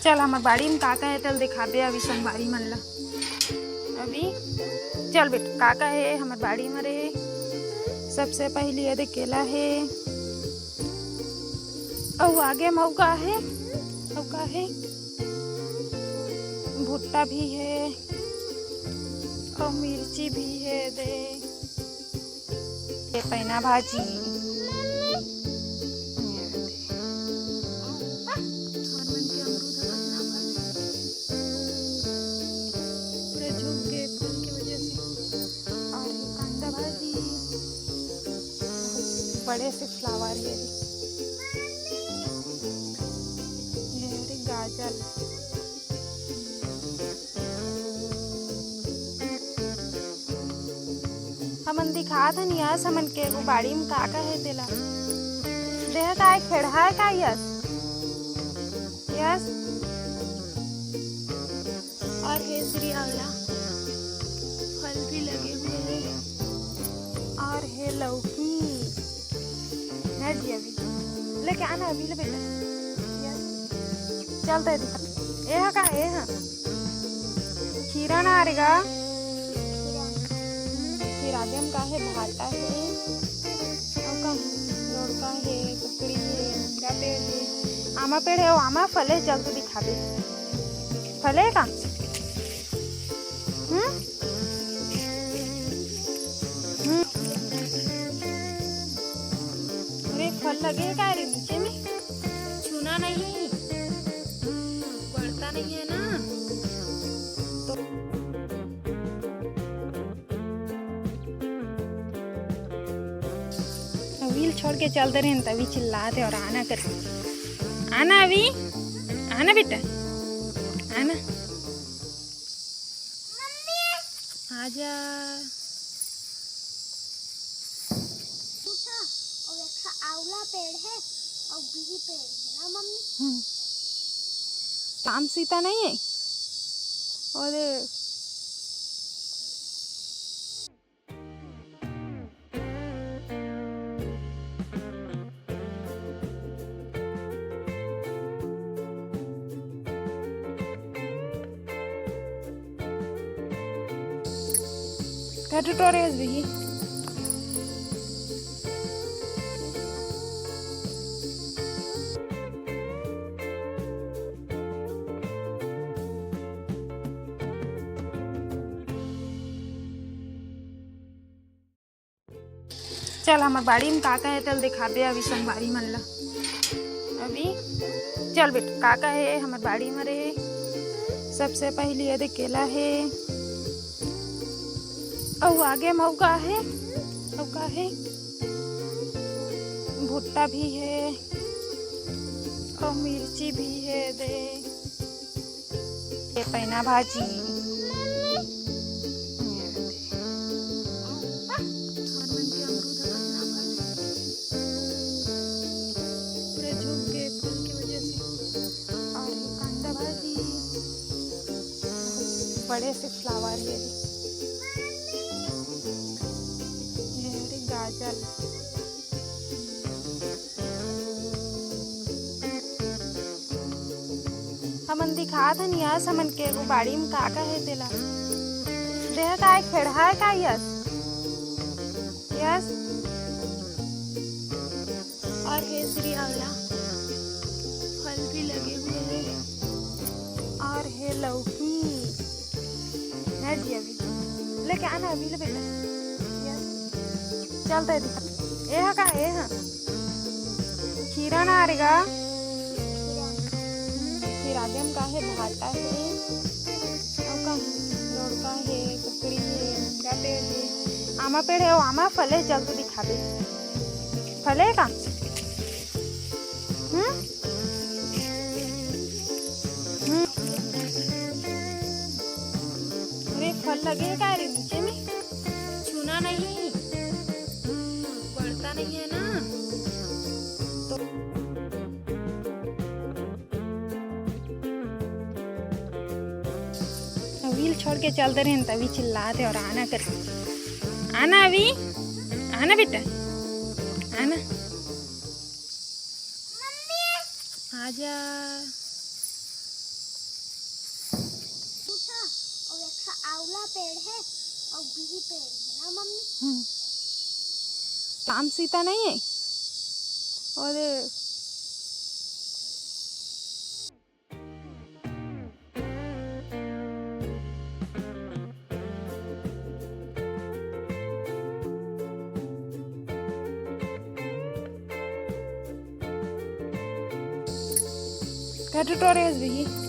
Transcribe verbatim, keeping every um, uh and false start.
चल, हमर बाड़ी म का का हे, तेला देखाबे अभी संगवारी मन ला। अभी चल बेटा, का का हे हमर बाड़ी म रे? सबसे पहिली ये दे केला हे, अउ आगे म अउ का हे? अउ का हे? भुट्टा भी हे, अउ मिर्ची भी हे दे। ये पैना भाजी। और मन के अमरूद ह कितना फल, पूरा झुक गए फल के वजह से। और ये कांदा भाजी, बड़े से फ्लावर हे। ये हरे गाजर। हमन दिखात हन यस, हमन के एगो बाड़ी म का का हे तेला। देह का एक खेड़हा हे का यस? यस। और हे श्री आंवला, फल भी लगे हुए हैं। और हे लौकी, ना जी अभी लेके आना अभी ले बेटा। यस। चल दे दी। ए हा का, ए हा? खीरा ना रे गा। खीरा। खीरा जन का हे, भाटा हे। अउ का हे? लौका हे, ककड़ी हे, मुनगा पेड़ हे, आमा पेड़ हे। ओ आमा फले, चल तो दिखाबे। फले का? हम्म? हम्म। अरे, फल लगे हे का रे नीचे में? छूना नहीं, बढ़ता नहीं है ना। तो अभी ल छोड़ के चल दे रहे हैं, तभी चिल्लाते और आना कर। आना अभी, आना बेटा, आना। आजा। पूछा, और एक ठा आंवला पेड़ है और बिही पेड़ है ना मम्मी? हम्म। राम सीता नहीं है? अरे। का tutorial भी? चल, हमर बाड़ी म का का हे, तेला देखाबे अभी संगवारी मन ला। अभी चल बेटा, का का हे हमर बाड़ी म रे? सबसे पहिली ये दे केला हे, अउ आगे म अउ का हे? अउ का हे? भुट्टा भी हे, अउ मिर्ची भी हे दे। ये पैना भाजी। और मन के अमरूद ह कितना फल, पूरा झुक गए फल के वजह से। और ये कांदा भाजी, बड़े से फ्लावर हे। ये हरे गाजर। हमन दिखात हन यस, हमन के एगो बाड़ी म का का हे तेला। देह का एक खेड़हा हे का यस? यस। और हे श्री आंवला, फल भी लगे हुए हैं। और हे लौकी, ना जी अभी लेके आना अभी ले बेटा। यस। चल दे दी। ए हा का, ए हा? खीरा ना रे गा। खीरा जन का हे, भाटा हे। अउ का हे? लौका हे, ककड़ी हे, मुनगा पेड़ हे, आमा पेड़ हे। ओ आमा फले, चल तो दिखा दे। फले का? हम्म? हम्म। अरे, फल लगे हे का रे नीचे में? छूना नहीं, बढ़ता नहीं है ना। तो अभी ल छोड़ के चल दे रहे हैं, तभी चिल्लात हे और आना कर। आना अभी, आना बेटा, आना। आजा। आंवला पेड़ है और बिही पेड़ है ना मम्मी? हम्म। राम सीता नहीं है? अरे, का tutorial भी?